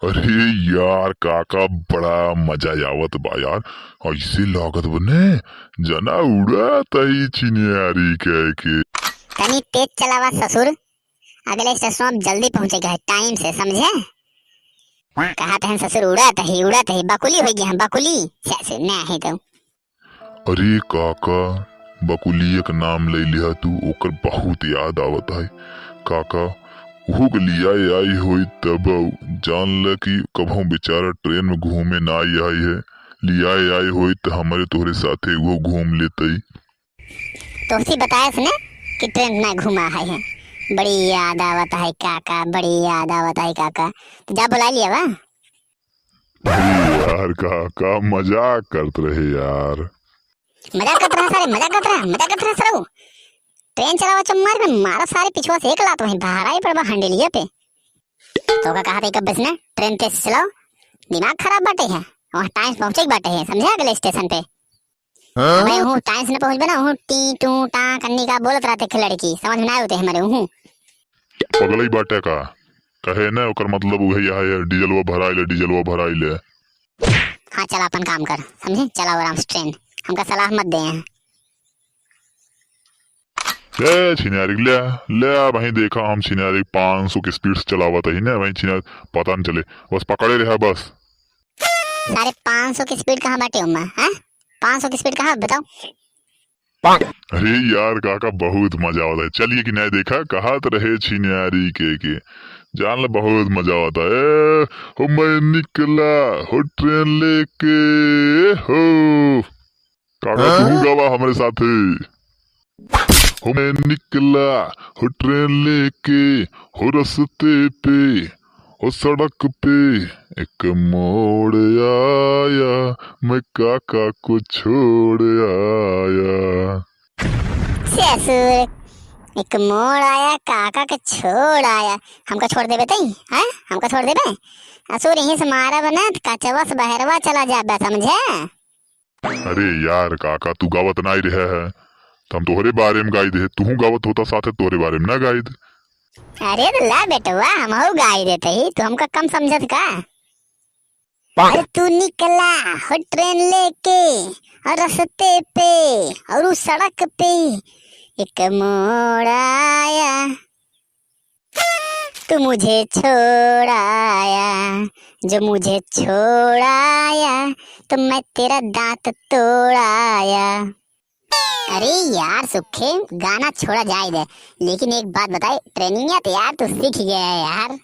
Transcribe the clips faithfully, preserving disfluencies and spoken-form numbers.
अरे यार काका, बड़ा मजा आवत बा यार। ऐसे लागत बने जना उड़त ही छिनियारी कह के। तनी तेज चलावा ससुर, अगले स्टेशन अब जल्दी पहुँचे के है टाइम से, समझे? कहत हैं ससुर उड़त ही, उड़त ही, बकुली होइ गया हम, बकुली। ससुर नहीं तो। अरे काका, बकुलिया के नाम ले लिहा तू, ओकर बहुत याद आवत है। काका, उहू के लियाए आई होई तब जान ल कि कबहूँ बेचारा ट्रेन में घूमे ना आई, आई है। लियाए आई होई त हमरे तोहरे साथे उहो घूम लेतई। तोहसी बताए से ने कि ट्रेन ना घूमा है, है। बड़ी याद आवत है काका, बड़ी याद आवत है काका। तो जा बुला लिया बा। अरे यार काका, मजाक करत रहे यार। मजाक करत रहा सारे, मजाक करत रहा, मजाक करत रहा सारे। ट्रेन चलावा चुम्मार में मारा सारे पिछुआ से एक लात वहीं बहराई पड़बा हंडेलिया पे। तो का कहा था कब बसना ट्रेन तेज से चलाओ, दिमाग खराब बाटे है। वहाँ टाइम से पहुँचे के बाटे है, समझे? अगले स्टेशन पे। हाँ? मैं हूँ टाइम से न पहुँचबे ना, हूँ टी टू टा कन्नी का बोलत रहते खे लड़की, समझ में ना होते हमारे हूँ। पगलई बाटे का? कहे न ओकर मतलब उहे यह है, डीजलवा भराई ले, डीजलवा भराई ले। हाँ, चला अपन काम कर, समझे? चलाओ आराम से ट्रेन, हमका सलाह मत दे हैं। ले छिनारी ले, ले अब वहीं देखा हम छिनारी पाँच सौ के स्पीड से चलावत ही ना, वहीं छिनारी पता न चले, बस पकड़े रहा बस। सारे पाँच सौ के स्पीड कहाँ बाटे उम्मा, हैं? पाँच सौ के स्पीड कहाँ बताओ? अरे यार काका, बहुत मजा आवत है। चलिए कि नहीं देखा, कहा तो रहे छिनारी के, के। जान ले, बहुत मजा आवत है। हो मैं निकला, हो ट्रेन लेके, हो। काका, हाँ? तू गावा हमरे साथे। हो मैं निकला, हो ट्रेन लेके, हो रस्ते पे, हो सड़क पे, एक मोड़ आया, मैं काका को छोड़ आया। ससुर, एक मोड़ आया, काका के छोड़ आया। हमका छोड़ देबे तई, हैं? हमका छोड़ देबे? ससुर, यहीं से मारा बना, कचवा से बहरवा चला जाबे, समझे? अरे यार काका, तू गावत नाई रहे है, तो हम तोहरे बारे में गाई दे, तूहू गावत होता साथे तोहरे बारे में ना गाई दे। अरे तो ला बेटवा, हमहू गाई देते ही, तू हमका कम समझत का? अरे तू निकला हो ट्रेन लेके और रस्ते पे और उस सड़क पे एक मोड़ आया, तू मुझे छोड़ आया, जो मुझे छोड़ आया, तो मैं तेरा दांत तोड़ आया। अरे यार सुखे, गाना छोड़ा जाए दे, लेकिन एक बात बताए, ट्रेनिंग तो यार तू सीख गया है यार।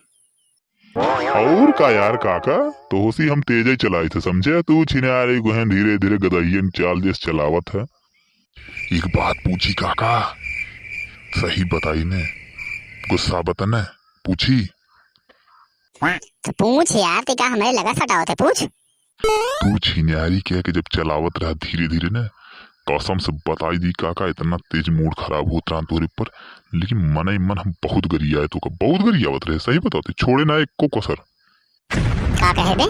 और का यार काका, तोहसी हम तेजे चलाई थे, समझे? तू छिनारी गोहन धीरे धीरे गदहियन चाल जैस चलावत है। एक बात पूछी काका, सही बताई ने, गुस्सा बतने, पूछी? तो पूछ यार, ते का हमरे लगा सटावत है, पूछ। तू छिनारी के, के जब चलावत रहा धीरे धीरे ने, कसम से बताई दी काका, इतना तेज मूड खराब होत रहा तोहरे पर, लेकिन मने मन हम बहुत गरियाए तो का, बहुत गरियावत रहे, सही बताते, छोड़े ना एको कसर। का कहे बे?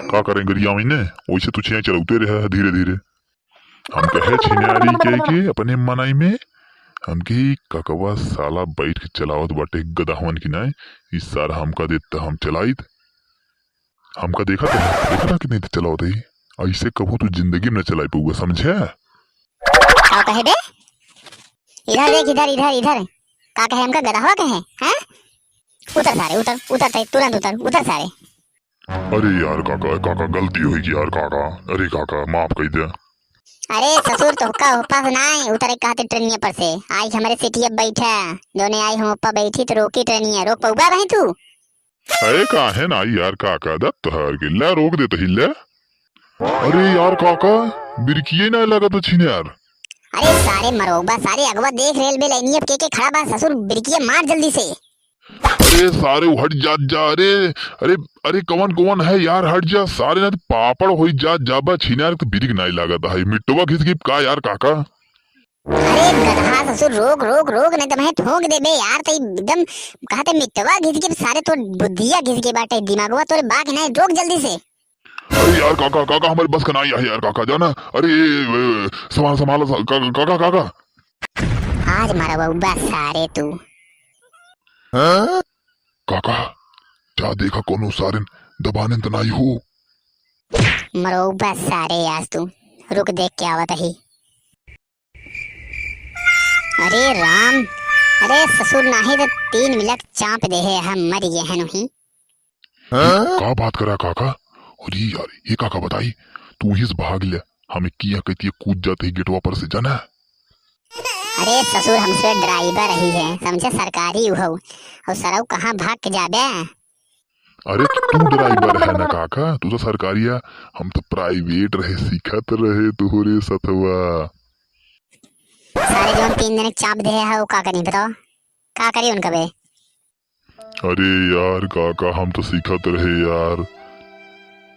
का करें गरियावई ने, वैसे तू छिया चलौते रहे है धीरे धीरे। हम कहे छिनारी के, के अपने मनई में, हम कहे, "ई ककवा साला बैठ के चलावत बाटे गदहवन की नाय, ई सार हमका देत त हम चलाइत।" हमका देखा त, देखा था कि नहीं चलावत ही? ऐसे कबहू तू जिंदगी में न चलाई पउबा, समझे? का कहे बे? इधर देख, इधर, इधर, इधर। का कहे हमका गदहवा कहे, हैं? उतर सारे, उतर, उतर, तै तुरंत उतर, उतर सारे। अरे यार काका, काका, गलती होई गई यार काका। अरे काका, माफ कर दे। अरे ससुर, तोहका ऊपर से नाय उतरे कहते ट्रेनिया पर से। आई हमरे सीटिया बैठा। जोने आई हम ऊपर बैठी तो रोकी ट्रेनिया। रोक पउबा भाई तू? अरे काहे ना यार काका, दत्त हर के ले रोक देत ही ले। अरे यार काका, बिरकिए ना लगा तो छिन यार। अरे सारे मरोबा, सारे अगवा देख रेलवे लाइनिया पे के के खड़ा बा ससुर, बिरकिया मार जल्दी से। अरे सारे, हट जा, जा, अरे, अरे, अरे, कवन, कवन है यार, हट जा सारे, ना तो पापड़ होई जा, जाबा छिनार तो बिरिक नाई लागत है, मिट्टवा घिस गई का यार काका? अरे गधा ससुर, रोक, रोक, रोक, नहीं तो मैं ठोक देबे यार, तई एकदम कहते मिट्टवा घिस गई सारे, तोर बुद्धिया घिस गई बाटे, दिमागवा तोरे बाग नहीं, रोक जल्दी से। अरे यार काका, काका, हमारे बस का नाई है यार काका, जाना, अरे, ए, ए, संभाल, संभाल, काका, काका, काका। आज मरबउबा सारे तू। हाँ? काका, जा देखा कौनो सारेन दबानेन त नाई हो। मरउबा सारे आज तू, रुक देख के आवत ही। अरे राम, अरे ससुर नाही त तीन मिनट चाप देहे हम मर गए हैं नहीं। का बात करा काका? अरे यार, ये काका बताई, तू इस भाग ले, हमें किया कहती है कूद जाते ही गेटवा पर से जाना। अरे ससुर, हमसे ड्राइवर रही है, समझे, सरकारी उहउ, और सरऊ कहाँ भाग के जाबे? अरे तू ड्राइवर है ना काका, तू तो सरकारी है, हम तो प्राइवेट रहे, सीखत रहे तोहरे सथवा। सारे जौन तीन दिन चाप दे है, वो का करी बताओ, का करी उनका बे? अरे यार काका, हम तो सीखत रहे यार।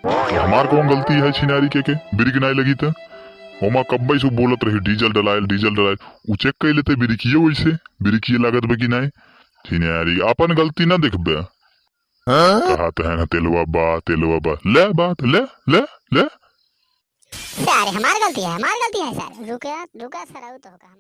तो हमार कौन गलती है छिनारी के, के ब्रेक नाई लगी त? ओमा कब्बे से बोलत रही, "डीजल डलायल, डीजल डलायल।" उ चेक कर लेते ब्रेकियो वैसे, ब्रेकियो लागत बा कि नाई। छिनारी अपन गलती ना देखबे। हाँ? कहत है ना तेलवा बा, तेलवा बा। ले बात, ले, ले, ले। सारे हमार गलती है, हमार गलती है सारे। रुका, रुका सारा, वो तो होगा हम।